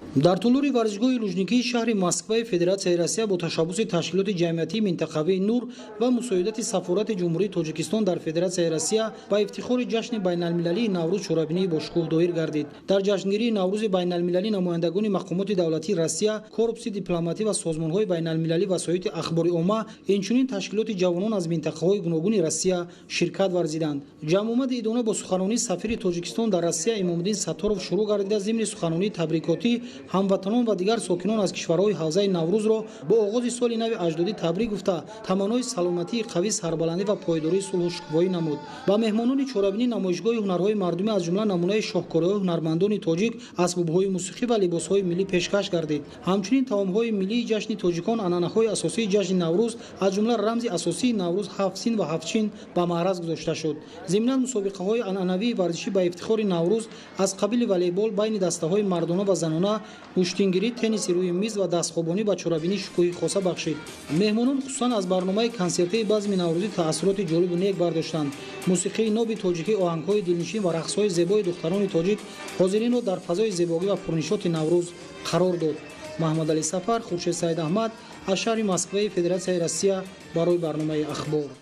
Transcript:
Дар тулури варзишгоҳи Лужникии шаҳри Москваи Федератсияи Россия бо ташаббуси ташкилоти ҷамъиятии минтақавии «Нур» ва мусоидати Сафорати Ҷумҳурии Тоҷикистон дар Федератсияи Россия ба ифтихори ҷашни байналмилалии Наврӯз чорабинии бошукӯҳ доир гардид. Дар ҷашнгирии Наврӯзи байналмилалӣ намояндагони мақомоти давлатии Россия, корпуси дипломатӣ ва созмонҳои байналмилалӣ, васоити ахбори омма, инчунин ташкилоти ҷавонон аз минтақаҳои гуногуни Россия ширкат варзиданд. Ҷамъомади идона бо суханонии сафири Тоҷикистон дар Россия Имомуддин Сатторов шурӯъ гардида, зимни суханонии табрикотӣ ҳамватанон ва дигар сокинон аз кишварҳои ҳавзаи Наврӯзро бо оғози соли нави аҷдодӣ табрик гуфта, таманнои саломатии қавӣ, сарбаландӣ ва пойдории сулҳу шукуфоӣ намуд. Ба меҳмонони чорабинӣ намоишгоҳи ҳунарҳои мардумӣ, аз ҷумла намунаи шоҳкориҳои ҳунармандони тоҷик, асбобҳои мусиқӣ ва либосҳои миллӣ пешкаш гардид. Ҳамчунин таомҳои миллии ҷашни тоҷикон, анъанаҳои асосии ҷашни Наврӯз, аз ҷумла рамзи асосии Наврӯз ҳафт син ва ҳафт чин ба маъраз гузошта шуд. Зимнан мусобиқаҳои анъанавии варзишӣ ба ифтихори Наврӯз аз қабили волейбол байни дастаҳои мардона ва занона, гӯштингирӣ, тенниси рӯи миз ва дастхобонӣ ба чорабинӣ шукӯҳи хоса бахшид. Меҳмонон хусусан аз барномаи консертии базми наврӯзӣ таассуроти ҷолибу нек бардоштанд. Мусиқии ноби тоҷикӣ, оҳангҳои дилнишин ва рақсҳои зебои духтарони тоҷик ҳозиринро дар фазои зебогӣ ва пурнишоти Наврӯз қарор дод. Маҳмадалӣ Сафар, Хуршед Саидаҳмад аз шаҳри Москваи Федератсияи Россия барои барномаи «Ахбор».